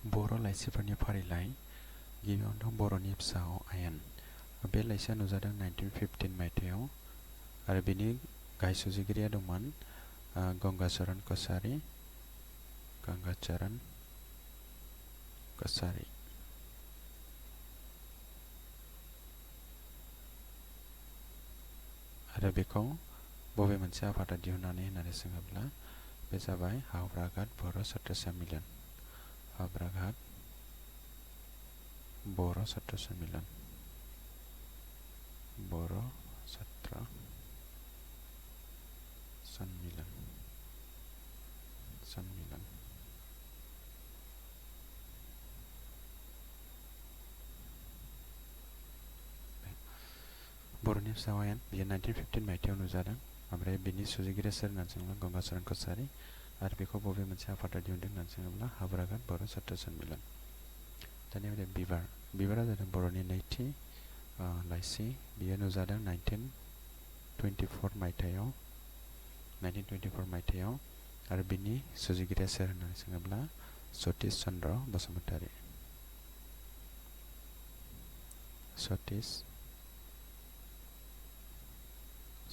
बर' लाइसिफोरनि फारिलाइ गिबियावनो दं बर'नि फिसा आयेन। बे लाइसिया नुजादों 1915 मायथाइयाव आरो बेनि गाहाय सुजुगिरिया दंमोन गंगाचरण कसारी। आरो बेखौ बबे मोनसे आफादा दिहुननानै होननानै सोङोब्ला बे जाबाय हावराघाट बर' सात्र सन्मिलन। हावराघाट बर' सात्र सन्मिलन। बर' सात्र सन्मिलन। बर'नि फिसा आयेन बेयो 1915 मायथाइयाव नुजादों। ओमफ्राय बिनि सुजुगिरिया सोर होननानै सोङोब्ला गंगाचरण कसारी आरो बेखौ बबे मोनसे आफादा दिहुनदों होननानै सोङोब्ला हावराघाट बर' सात्र सन्मिलन। दानिया बिबारा जादों बर'नि नैथि लाइसि। बियो नुजादों 1924 मायथाइयाव आरो बिनि सुजुगिरिया सोर होननानै सोङोब्ला सतीश चन्द्र बसुमतारी। सतीश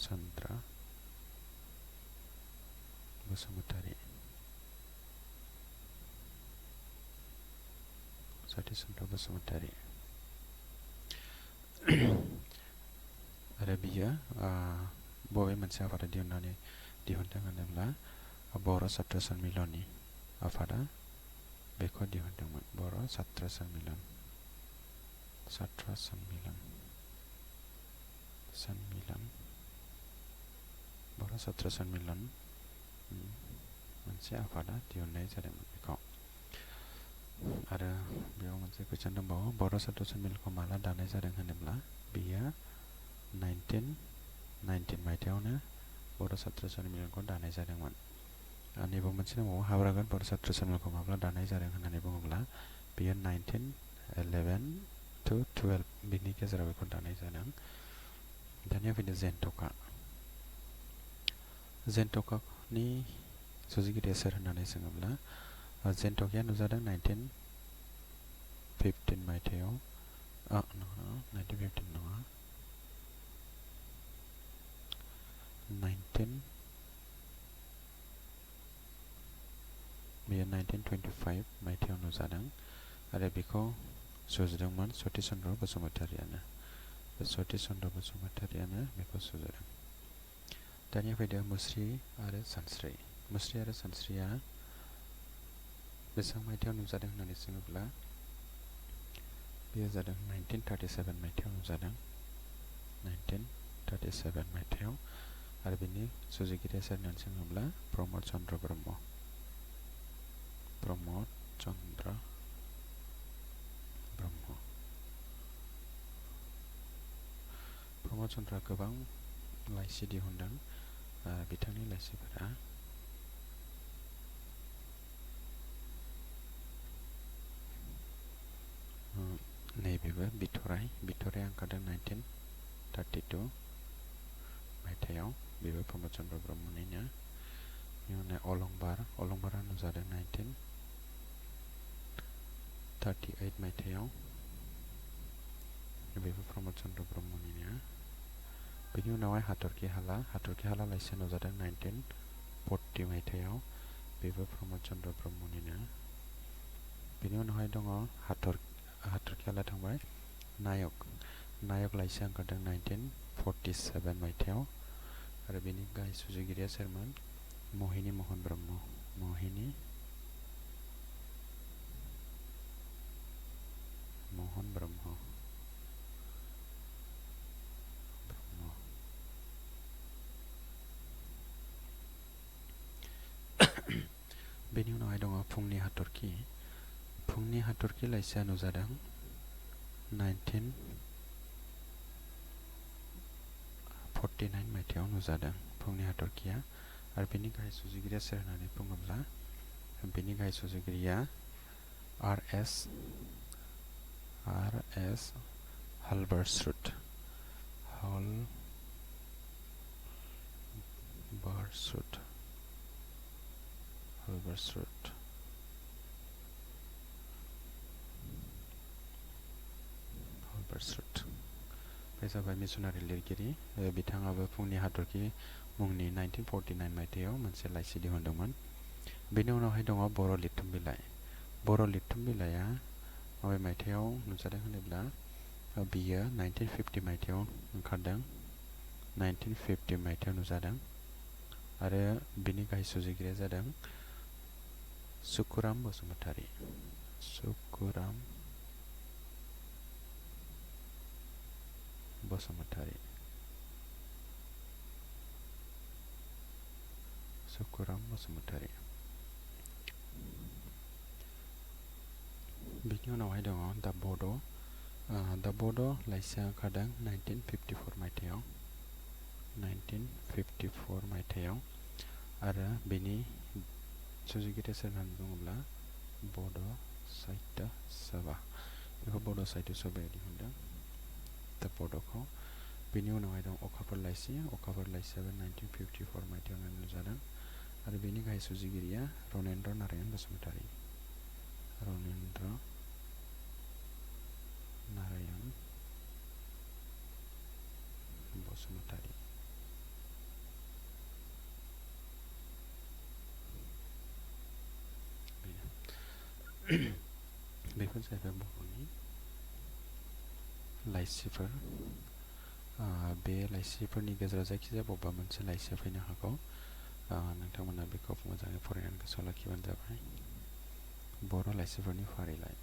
चन्द्र बसुमतारी। सतीश चन्द्र बसुमतारी आरो बियो बबे मोनसे आफादा दिहुनदों होनोब्ला बर' सात्र सन्मिलननि आफादा बेखौ दिहुनदोंमोन। बर' सात्र सन्मिलन। बर' सात्र सन्मिलन मोनसे आफादा दिहुननाय जादोंमोन बेखौ। आरो बेयाव मोनसे कुइसन दंबावो, बर' सात्र सन्मिलनखौ माला दानाय जादों होनोब्ला बेयो 1919 मायथाइयावनो बर' सात्र सन्मिलनखौ दानाय जादोंमोन। नैबाव मोनसे दंबावो, हावराघाट बर' सात्र सन्मिलनखौ माब्ला दानाय जादों होननानै बुङोब्ला बेयो 1911 to 12 बिनि गेजेराव बेखौ दानाय जादों। दानिया फैदो जेन्थ'कानि सुजुगिरिया सोर होननानै सोङोब्ला जेन्थकाया नुजादों 1915 मायथाइयाव। 1915 नङा, 1925 मायथाइयाव नुजादों आरो बेखौ सुजुदोंमोन सतीश चन्द्र बसुमतारीयानो। सतीश चन्द्र बसुमतारीयानो बेखौ सुजुदों। दानिया फैदो मुस्रि आरो सानस्रिया बेसेबां मायथाइयाव नुजादों होननानै सोङोब्ला बेयो जादों 1937 मायथाइयाव नुजादों। 1937 मायथाइयाव आरो बिनि सुजुगिरिया सोर होननानै सोङोब्ला प्रमद चन्द्र ब्रह्म। प्रमद चन्द्र गोबां लाइसि दिहुनदों। बिथांनि लाइसिफोरा नैबेबो बिथराया ओंखारदों 1932 मायथाइयाव, बेबो प्रमद चन्द्र ब्रह्मनिनो। बेनि उनाव अलंबारा नुजादों 1938 मायथाइयाव, बेबो प्रमद चन्द्र ब्रह्मनिनो। बेनि उनावहाय हाथरखि हाला लाइसिया नुजादों 1940 मायथाइयाव, बेबो प्रमद चन्द्र ब्रह्मनिनो। बेनि उनावहाय दङ हाथरखि हाला थांबाय। नायक लाइसिया ओंखारदों 1947 मायथाइयाव आरो बेनि गाहाय सुजुगिरिया सोरमोन? महिनी महन ब्रह्म। बेनि उनावहाय दङ फुंनि हाथरखि लाइसिया नुजादों 1949 मायथाइयाव नुजादों फुंनि हाथरखिया आरो बेनि गाहाय सुजुगिरिया सोर होननानै बुङोब्ला बेनि गाहाय सुजुगिरिया आर एस हालबार्सरुड। पार्सुट बे जाबाय मिशनारि लिरगिरि बिथाङाबो फुंनि हाथरखि मुंनि 1949 मायथाइयाव मोनसे लाइसि दिहुनदोंमोन। बेनि उनावहाय दङ बर' लिरथुम बिलाइ। बर' लिरथुम बिलाइया माबे मायथाइयाव नुजादों होनोब्ला बियो 1950 मायथाइयाव ओंखारदों। 1950 मायथाइयाव नुजादों आरो बिनि गाहाय सुजुगिरिया जादों सुकुराम बसुमतारी। सुकुराम बसुमतारी। सुकुराम बसुमतारी। बिनि उनावहाय दङ दा बड'। दा बड' लाइसिया ओंखारदों 1954 मायथाइयाव। 1954 मायथाइयाव आरो बिनि सुजुगिरिया सोर होननानै बुङोब्ला बड' साहित्य सभा। बेखौ बड' साहित्य सभाया दिहुनदों दा बड'खौ। बेनि उनावहाय दं अखाफोर लाइसि। अखाफोर लाइसियाबो 1954 मायथाइयावनो नुजादों आरो बेनि गाहाय सुजुगिरिया रनेन्द्र नारायण बसुमतारी। रनेन्द्र नारायण बसुमतारी। बेफोर जाहैबाय बर'नि लाइसिफोर। बे लाइसिफोरनि गेजेराव जायखिजाया बबेबा मोनसे लाइसिया फैनो हागौ। नोंथांमोना बेखौ मोजाङै फरायनानै गोसोआव लाखिबानो जाबाय। बर' लाइसिफोरनि फारिलाइ।